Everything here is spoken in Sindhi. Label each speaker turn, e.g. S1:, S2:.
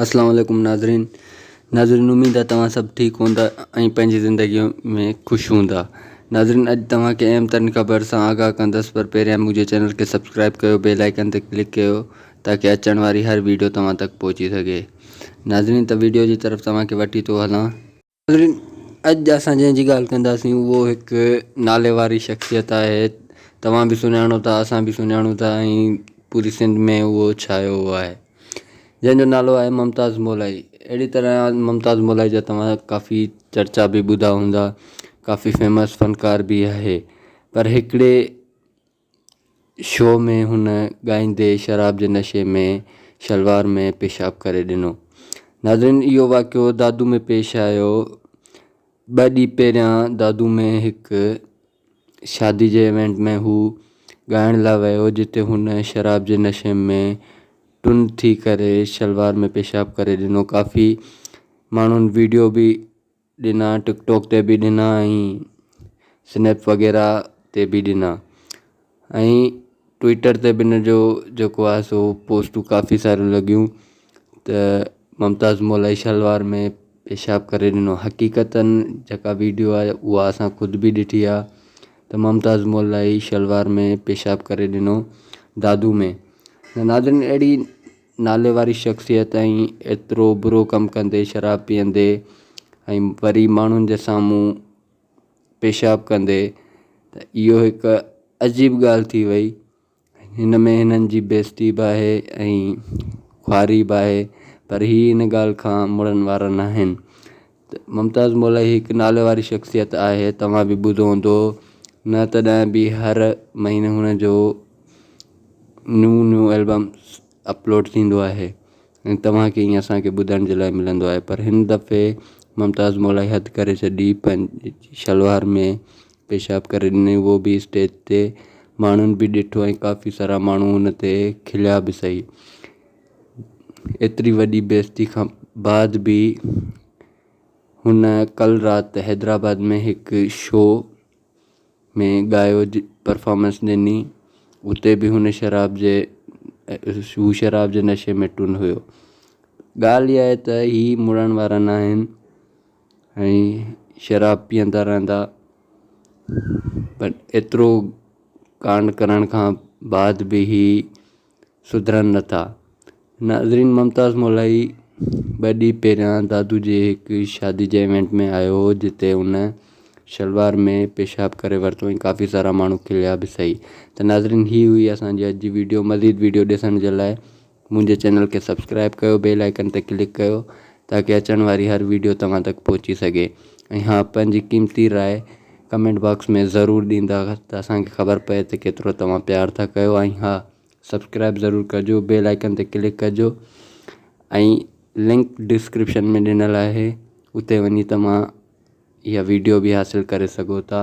S1: اسلام عليڪم ناظرين ناظرين اميد آهي توهان سڀ ٺيڪ هوندا ۽ پنهنجي زندگي ۾ خوش هوندا ناظرين اڄ توهان کي اهم ترين خبر سان آگاهه ڪندس پر پهريان منهنجي چينل کي سبسڪرائب ڪيو بيل آئيڪن تي ڪلڪ ڪيو تاڪي اچڻ واري هر ويڊيو توهان تڪ پهچي سگهي ناظرين ته ويڊيو جي طرف توهان کي وٺي ٿو هلان. ناظرين اڄ اسان جنهن جي ڳالهه ڪنداسين اهو هڪ نالي واري شخصيت آهي توهان به سڃاڻو ٿا اسان به سڃاڻون ٿا ۽ پوري سنڌ ۾ اهو ڇايو هو آهي جنهن جو نالو آهي ممتاز مولائي اهڙي طرح ممتاز مولائي جا توهان ڪافي چرچا به ٻڌا هوندا ڪافي فيمس فنڪار به آهي پر هڪڙي شو ۾ هن ڳائيندي شراب جي نشي ۾ شلوار ۾ پيشاب ڪري ڏنو. ناظرين اهو واقعو دادو ۾ پيش آيو. ٻه ڏينهن پهريان دادو ۾ هڪ شادي جي ايونٽ ۾ هو ڳائڻ لاء ويو جتي هن شراب جي نشي ۾ ٽن ٿي ڪري شلوار ۾ پيشاب ڪري ڏنو ڪافي ماڻهن ويڊيو به ڏنا ٽڪ ٽاڪ تي به ڏنا ۽ سنيپ وغيره تي به ڏنا ۽ ٽوئٽر تي به ان جو جيڪو آهي سو پوسٽون ڪافي ساريون لڳيون ته ممتاز مولائي شلوار ۾ پيشاب ڪري ڏنو حقيقتن جيڪا ويڊيو آهي اها اسان خود به ڏٺي آهي ته ممتاز مولائي شلوار ۾ پيشاب ڪري ڏنو دادو ۾ ناظرين اهڙي نالي واري شخصيت ۽ ايترو برو ڪم ڪندي شراب پيئندي ۽ وري ماڻهن جي سامهون پيشاب ڪندي ته اهو هڪ عجيب ڳالهه ٿي وئي هن ۾ هنن جي بيعزتي به آهي ۽ خواري به آهي پر هي ان ڳالهه کان مڙڻ وارا نه آهن ته ممتاز مولائي هڪ نالي واري شخصيت آهي توهان به ٻڌو هوندو نه تڏهن به هر مهيني هن جو نيو نيو البم اپلوڊ ٿيندو آهي ۽ توهان کي ائين اسان کي ٻڌڻ جي لاء ملندو آهي پر هن دفعي ممتاز مولائي حد ڪري ڇڏي پنهنجي شلوار ۾ پيشاب ڪري ڏني اهو به اسٽيج تي ماڻهن به ڏٺو ۽ ڪافي سارا ماڻهو ان تي کليا به سهي ايتري وڏي بيعزتي کان بعد به هن ڪل رات حيدرآباد ۾ هڪ شو ۾ ڳايو پرفارمنس ڏني اتي به هن شراب جي هو شراب جي نشي ۾ ٽن هيو ڳالهه اها آهي ته هي مڙڻ وارا نه آهن ۽ شراب پيئندا رهندا پر ايترو ڪانڊ ڪرڻ کان بعد به هي سڌرن نٿا. ناظرين ممتاز مولائي ٻه ڏينهن پهريان دادو جي هڪ شادي جي ايونٽ ۾ آيو هو جتي هن شلوار ۾ پيشاب ڪري ورتو ۽ ڪافي سارا ماڻهو کليا به سهي ته ناظرين هي هئي اسان جي اڄ جي ويڊيو مزيد ويڊيو ڏسڻ جي لاء منهنجي چينل کي سبسڪرائب ڪيو بيل آئيڪن تي ڪلڪ ڪيو تاڪي اچڻ واري هر ويڊيو توهان تڪ پهچي سگهي ۽ ها پنهنجي قيمتي راء ڪمينٽ باڪس ۾ ضرور ڏيندا ته اسان کي خبر پئي ته ڪيترو توهان پيار ٿا ڪيو ۽ ها سبسڪرائب ضرور ڪجو بيل آئيڪن تي ڪلڪ ڪجو ۽ لنڪ ڊسڪرپشن ۾ ڏنل آهي اتي وڃي توهان اها ويڊيو به حاصل ڪري سگهو ٿا.